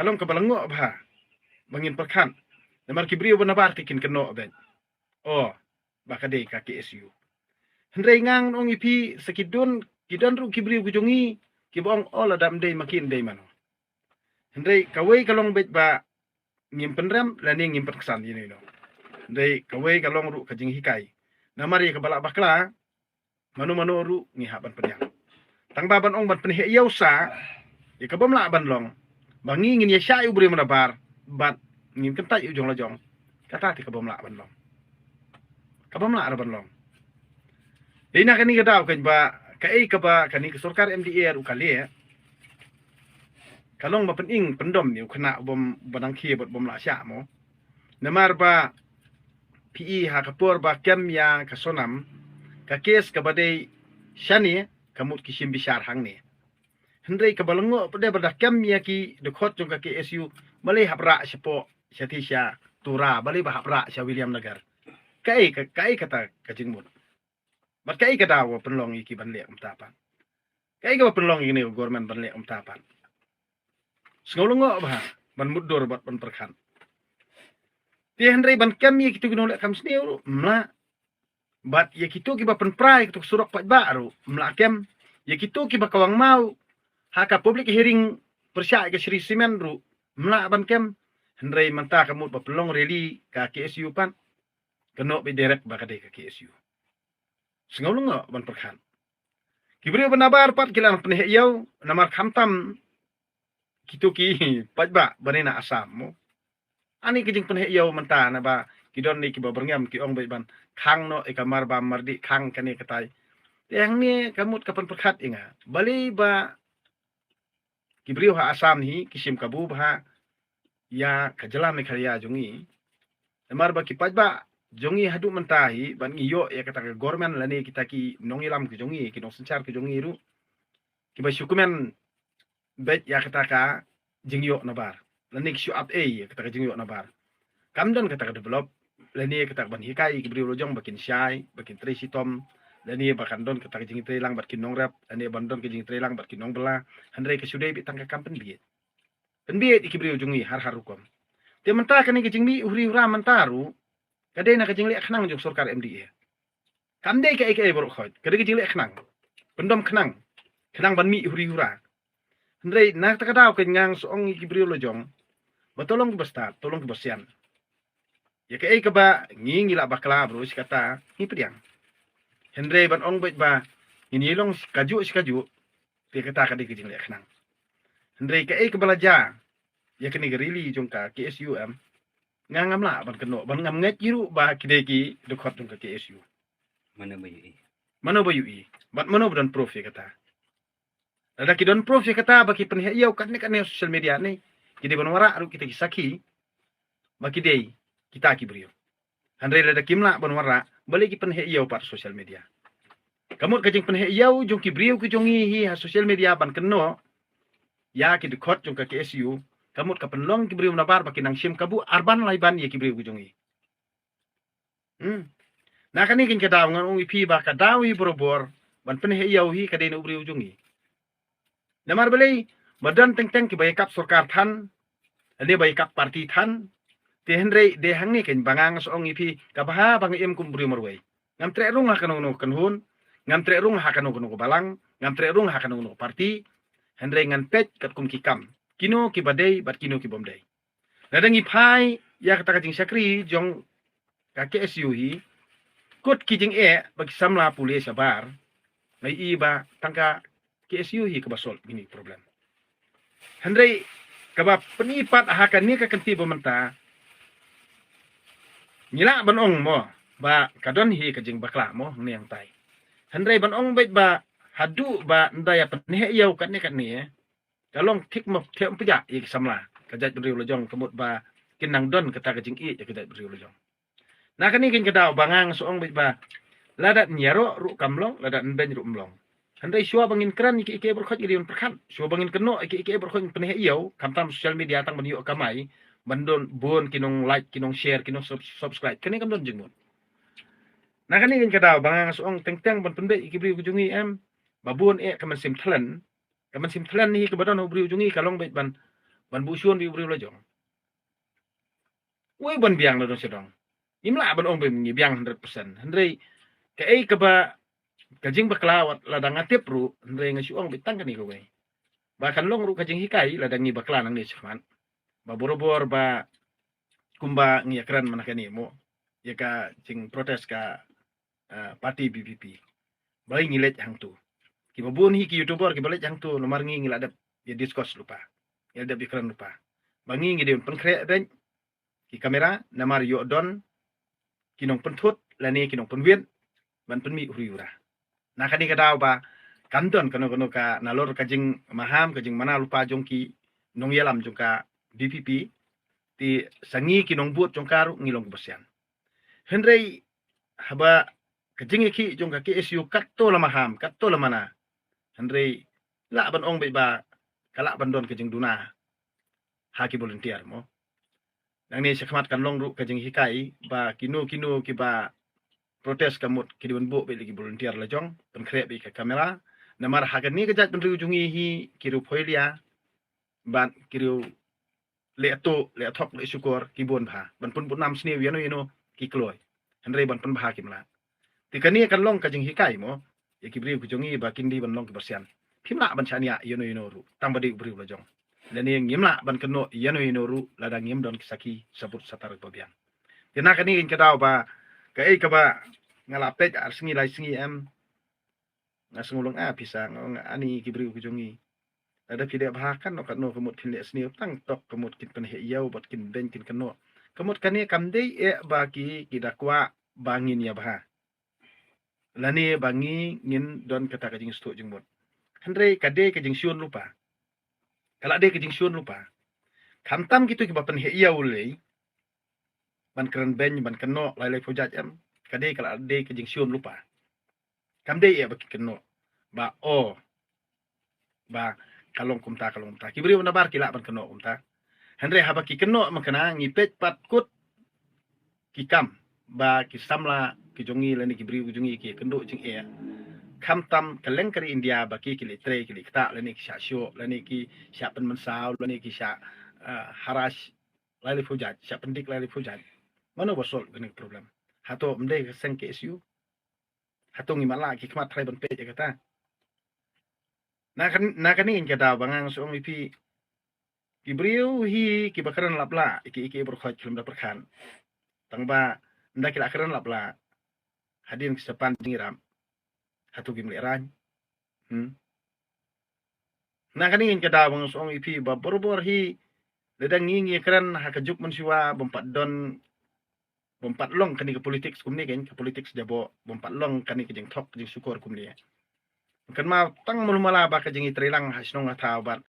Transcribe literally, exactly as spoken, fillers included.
Long kaba lyngngoh bha ba ngin pyrkhat. Namar ki briew ba nabar te kin kynnoh beit, oh, ba ka dei ka K S U. Hynrei nga ngan ong ïa phi, sa ki don, ki don ruh ki briew ki jong ngi kiba ong, oh, lada ym dei ma ki, ym dei mano. Hynrei kawei ka long beit ba ngim pynrem lane ngim pynksan ïa ino ino. Hynrei kawei ka long ruh ka jinghikai. Namar ïa kaba lah bakla, mano mano ruh ngi hap ban pdiang. Tang ba ban ong ban pynheh ïew sa ïa ka bym lah ban long, ba ngi ngin ïa shah ïa u briew ba nabar bad ngin kyntait ïa u jong la jong, kata te ka bym lah ban long. Ka bym lah ruh ban long. Dei na kane ka daw kan ba kaei kaba kane ka sorkar M D A ruh ka leh, ka long ba pynim pyndom ïa u khynnah u bym, ba dang khie bad bym lah shah mo. Namar ba phi i ha ka por ba kem ïa ka Sonam, ka kes kaba dei shane ka mut ki shim bishar hangne. Hynrei kaba lyngngoh pat de ba da kem ïa ki dkhot jong ka K S U, balei hap rah shapoh sha ti sha Tura, balei ba hap rah sha Williamnagar. Kaei ka, kaei kata ka jingmut. Bad kaei ka daw ba pynlong ïa ki ban leh kumta pat. Kaei kaba pynlong ïa kane ka government ban leh kumta pat. Sngew lyngngoh bha ban mutdur bad ban pyrkhat. Te hynrei ban kem ïa kito ki nongleh kam sniew ruh ym lah. Bad ïa kito kiba pynpra ïa kito ki surok paidbah ruh ym lah kem. Ïa kito kiba kawang maw ha ka public hearing pyrshah ïa ka Shree Cement ruh ym lah ban kem. Hynrei mynta ka mut ba pynlong rally ka K S U pat, ka noh beit direct ba ka dei ka K S U. Sngew lyngngoh ban pyrkhat. Ki briew ba nabar pat ki la pynheh ïew namar khamtam kito ki paidbah ba na Assam mo. Ani ka jingpynheh ïew mynta naba ki don ne kiba byrngem ki ong beit ban khang noh ïa ka Marbam Mardih, khang kane katai. Te hangne ka mut ka pynpyrkhat ïa nga, balei ba ki briew ha Assam hi ki shim kabu bha ïa ka jylla Meghalaya jong ngi. Namar ba ki paidbah jong ngi haduh mynta hi ban ngi ïoh ïa kata ka government lane kita ki nongïalam ki jong ngi, ki nongsynshar ki jong ngi ruh kiba shu kmen beit ïa kata ka jingïoh nabar lane ki shu ap ei ïa kata ka jingïoh nabar. Kam don kata ka develop lane kata ka ban hikai ïa ki briew la jong ba kin shai, ba kin trei shitom, lane ba kan don kata ka jingtrei lang bad ki nongrep, lane ban don ka jingtrei lang bad ki nongbylla. Hynrei ka shu dei beit tang ka kam pynbieit. Pynbieit ïa ki briew jong ngi har har rukom. Te mynta kane ka jingmih u huri hura mynta ruh ka dei na ka jingleh khnang jong sorkar M D A. Kam dei kaei kaei baroh khoit, ka dei ka jingleh khnang, pyndom khnang, khnang ban mih huri hura. Hynrei na kata ka daw ka ngang shu ong ïa ki briew la jong ba to long kiba stad, to long kiba sian. Ïa kaei kaba ngi ngi lah bakla baroh shi katta ngi pdiang. Hynrei ban ong beit ba ngin ïa long shi kajuh shi kajuh, te kata ka dei ka jingleh khnang. Hynrei kaei kaba la jia ïa kane ka rally jong ka K S U em, nga ngam lah ban kynnoh, ban ngam ngeit ïa ruh ba ki dei ki dkhot jong ka K S U. Mano ba ïohi? Mano ba ïohi? Bad mano ba don proof ïa kata? Lada ki don proof ïa kata ba ki pynheh ïew katne katne social media ne, ki dei ban wanrah ruh kita ki sakhi ba ki dei kita ki briew. Hynrei lada kim lah ban wanrah, balei ki pynheh ïew pat social media? Ka mut ka jingpynheh ïew jong ki briew ki jong ngi hi ha social media ban kynnoh ïa ki dkhot jong ka K S U, ka mut ka pynlong ki briew nabar ba ki nang shim kabu arban laiban ïa ki briew ki jong ngi. Hmm. Na kane kane ka daw ngan ong ïa phi ba ka daw hi barabor ban pynheh ïew hi ka dei na u briew jong ngi. Namar balei? Ba don teng teng kiba ïakap sorkar than, lane ba ïakap party than. Te hynrei dei hangne kane ba nga nga shu ong ïa phi, ka bha ba nga im kum u briew marwei. Ngam treh rung ha kano kano ka kynhun, ngam treh rung ha kano kano ka balang, ngam treh rung ha kano kano ka party. Hynrei ngan peit katkum ki kam, kino kiba dei bad kino ki bym dei. Lada ngi phai ïa kata ka jingshakri jong ka K S U hi, kut ki jingeh ba ki samla pule shabar, nga i ba tang ka K S U hi kaba solve kine ki problem. Hynrei kaba pyni pat ha kane ka kynti ba mynta, ngi lah ban ong mo ba ka don hi ka jingbakla mo hangne hangtai. Hynrei ban ong beit ba haduh ba ynda ïa pynheh ïew katne katne, ka long thik mo, thik mo pjah ïa ki samla ka jaitbynriew la jong, ka mut ba kin nang don kata ka jingïeit ïa ka jaitbynriew la jong. Na kane kane ka daw ba nga nga shu ong beit ba lada ïaroh ruh kam long, lada ïabeiñ ruh ym long. Hynrei shuwa ba ngin kren ïa kiei kiei baroh khoit ngi dei ban pyrkhat, shuwa ba ngin kynnoh ïa kiei kiei baroh khoit ngi pynheh ïew, khamtam social media tang ban ïoh kamai, ban don bun ki nong like, ki nong share, ki nong sub-, subscribe, kane kam don jingmut. Na kane kane ka daw ba nga nga shu ong teng teng ban pynbeit ïa ki briew ki jong ngi em, ba bun eh ka mynsiem thlen, ka mynsiem thlen hi kaba don ha u briew jong ngi ka long beit ban ban buh shun bad u briew la jong. Wei ban biang la dong sha dong. Im lah ban ong ba ngi biang hundred percent. Hynrei kaei kaba ka jingbakla wat lada nga tip ruh, hynrei nga shu ong beit tang kane kawei. Ba kan long ruh ka jinghikai lada ngi bakla nangne shakhmat. Ba borabor ba kumba ngi ïakren mynta kane mo, ïa ka jingprotest ka, eh, party B P P. Ba ngi leit hangtu. Kiba bun hi ki YouTuber kiba leit hangtu namar ngi ngi la dep ïa discuss lypa. Ngi la dep ïakren lypa. Ba ngi ngi dei ban pynkhreh beit ki kamera namar ïoh don ki nongpynthut lane ki nongpynwit ban pynmih huri hura. Na kane ka daw ba kan don kano kano ka nalor ka jingmaham ka jingmana lypa jong ki nongïalam jong ka B P P, te sa ngi ki nongbud jong ka ruh ngi long kiba sian. Hynrei haba ka jingïakhih jong ka K S U katto la maham katto la mana, hynrei lah ban ong beit ba ka lah ban don ka jingduna ha ki volunteer mo. Nangne shakhmat kan long ruh ka jinghikai ba kino kino kiba protest ka mut ki dei ban buh beit la ki volunteer la jong, pynkhreh beit ka kamera. Namar ha kane ka jaitbynriew jong ngi hi ki riew phoilia bad ki riew leh tuh leh thok leh shukor ki bun bha ban pynbun nam sniew ïano ïano ki kloi. Hynrei ban pynbha kim lah. Te kane kan long ka jinghikai mo ïa ki briew ki jong ngi ba kin dei ban long kiba sian. Phim lah ban shaniah ïano ïano ruh tang ba dei u briew la jong. Lane ngim lah ban kynnoh ïano ïano ruh lada ngim don ki sakhi sabut satar ba biang. Te na kane ka daw ba kaei kaba nga la peit ar sngi lai sngi em, nga sngew long a pisa nga ong ani ki briew ki jong ngi. Lada phi leh bha katno katno ka mut phin leh sniew tang tok ka mut kin pynheh ïew bad kin beiñ kin kynnoh. Ka mut kane kam dei eh ba ki ki da kwah ba ngin ïa bha lane ba ngi ngin don kata ka jingstad jingmut. Hynrei ka dei ka jingshun lypa. Ka la dei ka jingshun lypa. Khamtam kito kiba pynheh ïew lei ban kren beiñ ban kynnoh lai lai phew jait em, ka dei ka la dei ka jingshun lypa. Kam dei eh ba ki kynnoh ba o ba ka long kumta ka long kumta. Ki briew nabar ki lah ban kynnoh kumta. Hynrei haba ki kynnoh ma kane ngi peit pat kut ki kam ba ki samla ki jong ngi lane ki briew ki jong ngi ki kynduh jingeh. Khamtam ka leng ka ri India ba ki ki leh trei ki leh ktah lane ki shah shoh lane ki shah pynmynsaw lane ki shah, ah, harass lai lai phew jait, shah pyndik lai lai phew jait. Mano ba solve kane ka problem? Hato ym dei ka seng K S U? Hato ngi matlah ki khmat trai ban peit ïa kata? Na kan, na kane ka daw ba nga sngew ïa phi ki briew hi kiba kren lap lah ïa ki, ïa ki briew khot khlem da pyrkhat. Tang ba ynda ki la kren lap lah hadien ki sa pan jingïarap, hato kim leh rain? Hmm. Na kane ka daw ba nga sngew ïa phi ba borabor hi lada ngi ngi kren ha ka juk mynshuwa bym pat don bym pat long kane ka politics kumne kan ka politics jaboh bym pat long kane ka jingthok jingshukor kumne. Kan ma tang mulu mala ba ka jingïatreilang ha shnong ha thaw bad